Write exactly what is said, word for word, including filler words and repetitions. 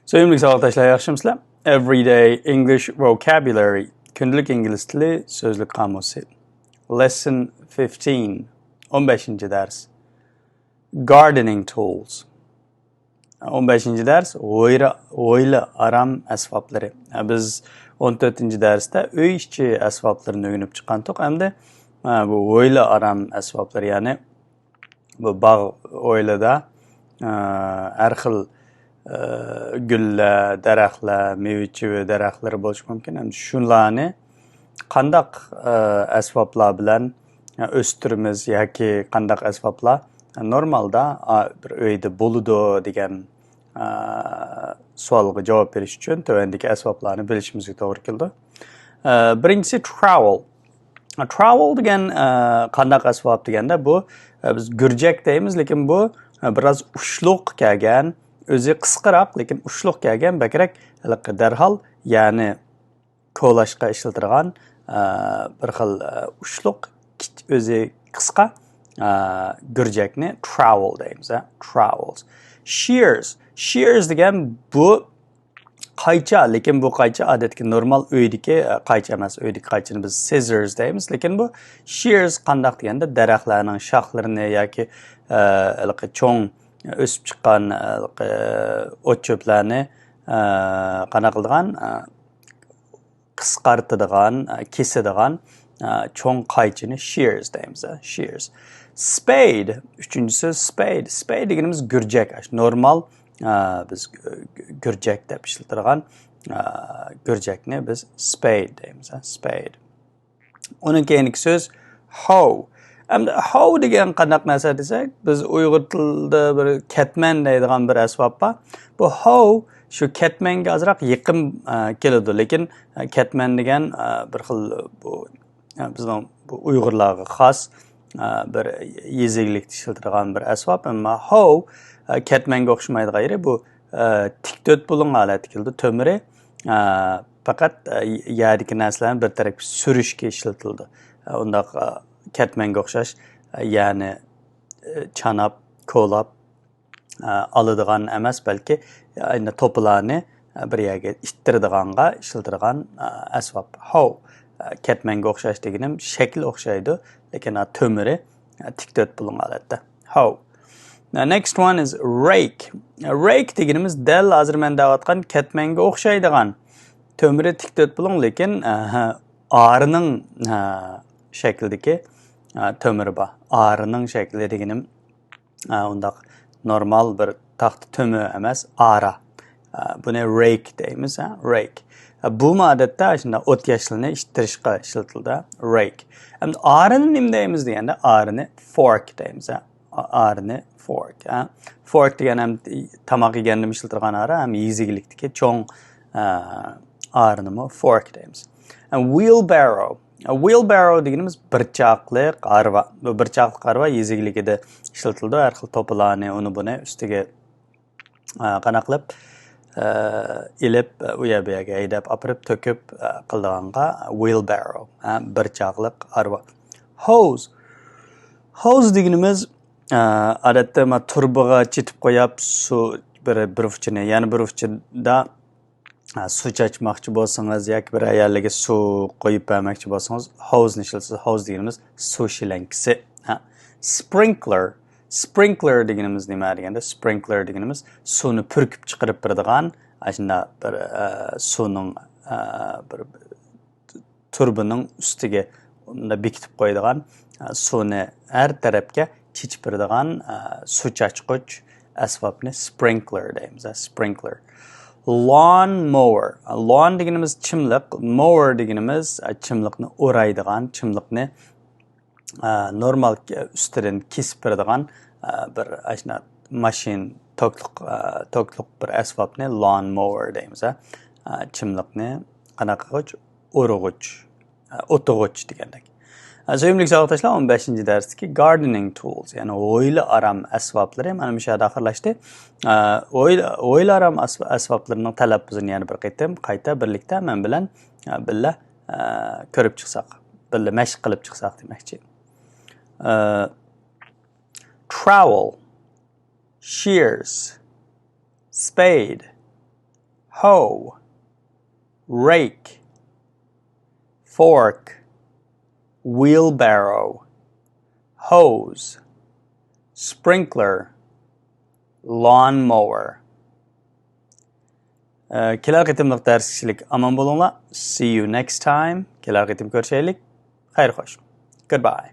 سۆيۈملۈك ساۋاقداشلار، ياخشىمۇسىلەر؟ Everyday English Vocabulary، كۈندىلىك ئىنگلىز تىلى سۆزلۈك قامۇسى. Lesson fifteen، ئون بەشىنچى دەرس. Gardening tools. ئون بەشىنچى دەرس، ھويرا-، ھويلا ئارام ئەسۋابلىرى. بىز ئون تۆتىنچى دەرستە ئۆي ئىچى ئەسۋابلىرىنى ئۆگىنىپ چىققانتۇق. ئەمدى، بۇ ھويلا ئارام ئەسۋابلىرى، يەنى بۇ باغ ھويلىدا، ئە، ھەر خىل، ئە، گۈللەر، دەرەخلەر، مېۋە-چېۋە دەرەخلىرى بولۇشى مۇمكىن. ئەمدى شۇلارنى قانداق، ئە، ئەسۋابلار بىلەن، ئە، ئۆستۈرىمىز ياكى قانداق ئەسۋابلار نورمالدا، ئا، بىر ئۆيدە بولىدۇ دېگەن، ئە، سوئالغا جاۋاب بېرىش ئۈچۈن تۆۋەندىكى ئەسۋابلارنى بىلىشىمىزگە توغرا كېلىدۇ. ئە، بىرىنچىسى trowel. Trowel دېگەن، ئە، قانداق ئەسۋاب دېگەندە، بۇ، ئە، بىز گۈرجەك دەيمىز، لېكىن بۇ، ئە، بىراز ئۇچلۇق كەلگەن، ئۆزى قىسقىراق، لېكىن ئۇچلۇق كەلگەن، بەكرەك ھېلىقى دەرھال، يەنى كولاشقا ئىشلىتىدىغان، ئە، بىر خىل، ئە، ئۇچلۇق، كىچ-، ئۆزى قىسقا، ئە، گۈرجەكنى trowel دەيمىز، ھە، trowels. Shears. Shears دېگەن بۇ قايچا، لېكىن بۇ قايچا ئادەتتىكى نورمال ئۆيدىكى، ئە، قايچا ئەمەس. ئۆيدىكى قايچىنى بىز scissors دەيمىز، لېكىن بۇ shears قانداق دېگەندە، دەرەخلەرنىڭ شاخلىرىنى ياكى، ئە، ھېلىقى چوڭ ئۆسۈپ چىققان، ھېلىقى ئوت-چۆپلەرنى، ئە، قانداق قىلىدىغان، ئە، قىسقارتىدىغان، ئە، كېسىدىغان، ئە، چوڭ قايچىنى shears دەيمىز، ئە، shears. Spade، ئۈچىنچىسى spade. Spade دېگىنىمىز گۈرجەك، ئاشۇ نورمال، ئە، بىز گۈ-، گۈرجەك دەپ ئىشلىتىدىغان، ئە، گۈرجەكنى بىز spade دەيمىز، ئە، spade. ئۇنىڭ كېيىنكى سۆز hoe. ئەمدى hoe دېگەن قانداق نەرسە دېسەك، بىز ئۇيغۇر تىلىدا بىر كەتمەن دەيدىغان بىر ئەسۋاب بار. بۇ hoe شۇ كەتمەنگە ئازراق يېقىن، ئە، كېلىدۇ، لېكىن، ئە، كەتمەن دېگەن، ئە، بىر خىل بۇ، ئە، بىزنىڭ بۇ ئۇيغۇرلارغا خاس، ئە، بىر يېزا ئىگىلىكتە ئىشلىتىدىغان بىر ئەسۋاب. ئەمما hoe، ئە، كەتمەنگە ئوخشىمايدىغان يېرى بۇ، ئە، تىك تۆت بۇلۇڭ ھالەتتە كېلىدۇ، تۆمۈرى. ئە، پەقەت، ئە، يەردىكى نەرسىلەرنى بىر تەرەپكە سۈرۈشكە ئىشلىتىلىدۇ. ئە، ئۇنداق، ئە، كەتمەنگە ئوخشاش، ئە، يەرنى، ئە، چاناپ، كولاپ، ئە، ئالىدىغان ئەمەس، بەلكى، ئە، توپىلارنى، ئە، بىر يەرگە ئىتتىرىدىغانغا ئىشلىتىدىغان، ئە، ئەسۋاب. Hoe. ئە، كەتمەنگە ئوخشاش دېگىنىم شەكلى ئوخشايدۇ، لېكىن، ئە، تۆمۈرى، ئە، تىك تۆت بۇلۇڭ ھالەتتە. Hoe. Now, next one is rake. Rake دېگىنىمىز دەل ھازىر مەن دەۋاتقان كەتمەنگە ئوخشايدىغان. تۆمۈرى تىك تۆت بۇلۇڭ، لېكىن، ئە، ئارىنىڭ، ئە، شەكلىدىكى، ئە، تۆمۈرى بار. ئارىنىڭ شەكلى دېگىنىم، ئە، ئۇنداق نورمال بىر تاختا تۆمۈر ئەمەس، ئارا. ئە، بۇنى rake دەيمىز، ھە، rake. ئە، بۇمۇ ئادەتتە شۇنداق ئوت ياشلىنى ئىتتىرىشقا ئىشلىتىلىدۇ، rake. ئەمدى ئارىنى نېمە دەيمىز دېگەندە، ئارىنى fork دەيمىز، ھە. ئا-، ئارىنى fork، ھە. Fork دېگەن ھەم تاماق يېگەندىمۇ ئىشلىتىدىغان ئارا، ھەم يېزا ئىگىلىكتىكى چوڭ، ئە، ئارىنىمۇ fork دەيمىز. And wheelbarrow. Wheelbarrow دېگىنىمىز بىر چاقلىق ھارۋا. بۇ بىر چاقلىق ھارۋا يېزا ئىگىلىكىدە ئىشلىتىلىدۇ. ھەر خىل توپىلارنى، ئۇنى بۇنى ئۈستىگە، ئە، قانداق قىلىپ، ئە، ئېلىپ، ئۇ يەر بۇ يەرگە ھەيدەپ ئاپىرىپ تۆكۈپ، ئە، قىلىدىغانغا wheelbarrow، ھە، بىر چاقلىق ھارۋا. Hose. Hose دېگىنىمىز، ئە، ئادەتتە ما تۇرۇبىغا چېتىپ قويۇپ سۇ بىر، بىر ئۇچىنى، يەنە بىر ئۇچىدا، ئە، سۇ چاچماقچى بولسىڭىز ياكى بىر يەرلەرگە سۇ قويۇپ بەرمەكچى بولسىڭىز، hose نى ئىشلىتىسىز. Hose دېگىنىمىز سۇ شىلەڭكىسى. ھە. Sprinkler. Sprinkler دېگىنىمىز نېمە دېگەندە، sprinkler دېگىنىمىز سۇنى پۈركۈپ چىقىرىپ بېرىدىغان، ئاشۇنداق بىر، ئە، سۇنىڭ، ئە، بىر تۇرۇبىنىڭ ئۈستىگە بېكىتىپ قويىدىغان، ئە، سۇنى ھەر تەرەپكە چېچىپ بېرىدىغان، ئە، سۇ چاچقۇچ ئەسۋابنى sprinkler دەيمىز، ئە، sprinkler. Lawn mower. Lawn دېگىنىمىز چىملىق، mower دېگىنىمىز، ئە، چىملىقنى ئورايدىغان، چىملىقنى، ئە، نورمال ئۈستىدىن كېسىپ بېرىدىغان، ئە، بىر ئاشۇنداق ماشىنا توكلۇق، ئە، توكلۇق بىر ئەسۋابنى lawn mower دەيمىز، ئە. ئە، چىملىقنى قانداق قىلغۇچ؟ ئورىغۇچ، ئە، ئوتىغۇچ دېگەندەك. ئە، سۆيۈملۈك ساۋاقداشلار، ئون بەشىنچى دەرستىكى gardening tools، يەنى ھويلا ئارام ئەسۋابلىرى مانا مۇشۇ يەردە ئاخىرلاشتى. ئە، ھويلا، ھويلا ئارام ئەس-، ئەسۋابلىرىنىڭ تەلەپپۇزىنى يەنە بىر قېتىم قايتا بىرلىكتە مەن بىلەن، ئە، بىللە، ئە، كۆرۈپ چىقساق، بىللە مەشىق قىلىپ چىقساق دېمەكچى. ئە، trowel، shears، spade، hoe, rake, fork, wheelbarrow, hose, sprinkler, lawn mower. كېلەر قېتىملىق دەرسكىچىلىك ئامان بولۇڭلار. See you next time. كېلەر قېتىم كۆرۈشەيلىك. خەير خوش. Goodbye.